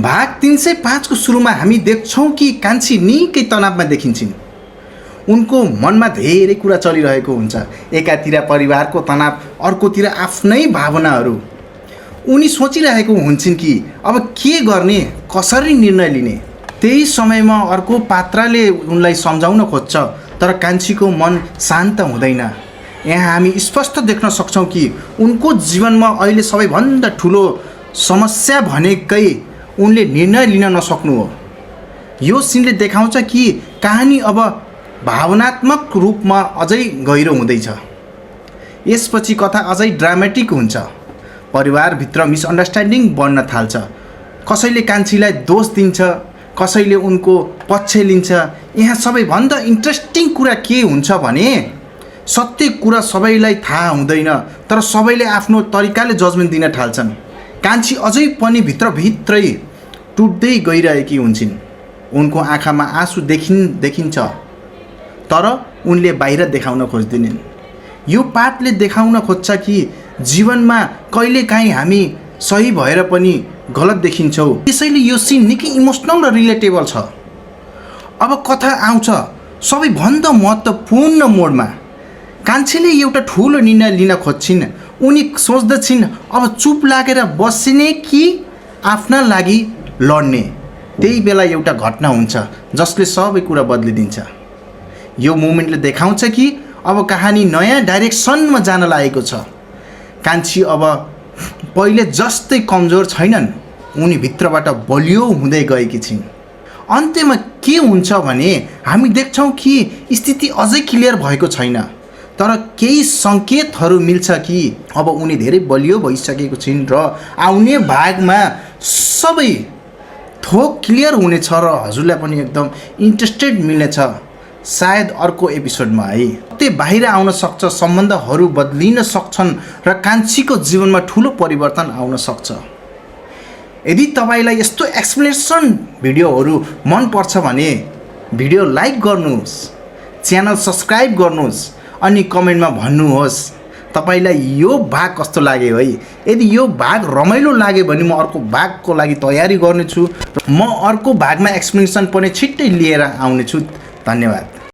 भाग 305 को सुरुमा हामी देख्छौँ कि कान्छी निकै तनावमा देखिन्छन्। उनको मनमा धेरै कुरा चलिरहेको हुन्छ। एकातिर परिवारको तनाव, अर्कोतिर आफ्नै भावनाहरू। उनी सोचिरहेको हुन्छन् कि अब के गर्ने, कसरी निर्णय लिने। त्यही समयमा अर्को पात्रले उनलाई सम्झाउन खोज्छ, तर कान्छीको मन शान्त हुँदैन। यहाँ हामी स्पष्ट देख्न सक्छौँ कि उनको जीवनमा अहिले सबैभन्दा ठुलो समस्या भनेकै उनले निर्णय लिन नसक्नु हो। यो सिनले देखाउँछ कि कहानी अब भावनात्मक रूपमा अझै गहिरो हुँदैछ। यसपछि कथा अझै ड्रामेटिक हुन्छ। परिवारभित्र मिसअन्डरस्ट्यान्डिङ बढ्न थाल्छ। कसैले कान्छीलाई दोष दिन्छ, कसैले उनको पक्ष लिन्छ। यहाँ सबैभन्दा इन्ट्रेस्टिङ कुरा के हुन्छ भने सत्य कुरा सबैलाई थाहा हुँदैन, तर सबैले आफ्नो तरिकाले जजमेन्ट दिन थाल्छन्। कान्छी अझै पनि भित्रभित्रै टुट्दै गइरहेकी हुन्छन्। उनको आँखामा आँसु देखिन्छ, तर उनले बाहिर देखाउन खोज्दैनन्। यो पाठले देखाउन खोज्छ कि जीवनमा कहिलेकाहीँ हामी सही भएर पनि गलत देखिन्छौँ। त्यसैले यो सिन निकै इमोसनल र रिलेटेबल छ। अब कथा आउँछ सबैभन्दा महत्त्वपूर्ण मोडमा। कान्छीले एउटा ठुलो निर्णय लिन खोज्छिन्। उनी सोच्दछिन् अब चुप लागेर बस्ने कि आफ्ना लागि लड्ने। त्यही बेला एउटा घटना हुन्छ जसले सबै कुरा बदलिदिन्छ। यो मोमेन्टले देखाउँछ कि अब कहानी नयाँ डाइरेक्सनमा जान लागेको छ। कान्छी अब पहिले जस्तै कमजोर छैनन्, उनी भित्रबाट बलियो हुँदै गएकी छिन्। अन्त्यमा के हुन्छ भने हामी देख्छौँ कि स्थिति अझै क्लियर भएको छैन, तर केही सङ्केतहरू मिल्छ कि अब उनी धेरै बलियो भइसकेको छिन् र आउने भागमा सबै थोक क्लियर हुनेछ र हजुरलाई पनि एकदम इन्ट्रेस्टेड मिल्नेछ। सायद अर्को एपिसोडमा है त्यो बाहिर आउन सक्छ, सम्बन्धहरू बदलिन सक्छन् र कान्छीको जीवनमा ठुलो परिवर्तन आउन सक्छ। यदि तपाईँलाई यस्तो एक्सप्लेनेसन भिडियोहरू मन पर्छ भने भिडियो लाइक गर्नुहोस्, च्यानल सब्सक्राइब गर्नुहोस् अनि कमेन्टमा भन्नुहोस् तपाईँलाई यो भाग कस्तो लाग्यो है। यदि यो भाग रमाइलो लाग्यो भने म अर्को भागको लागि तयारी गर्नेछु। म अर्को भागमा एक्सप्लेनेसन पनि छिट्टै लिएर आउनेछु। धन्यवाद।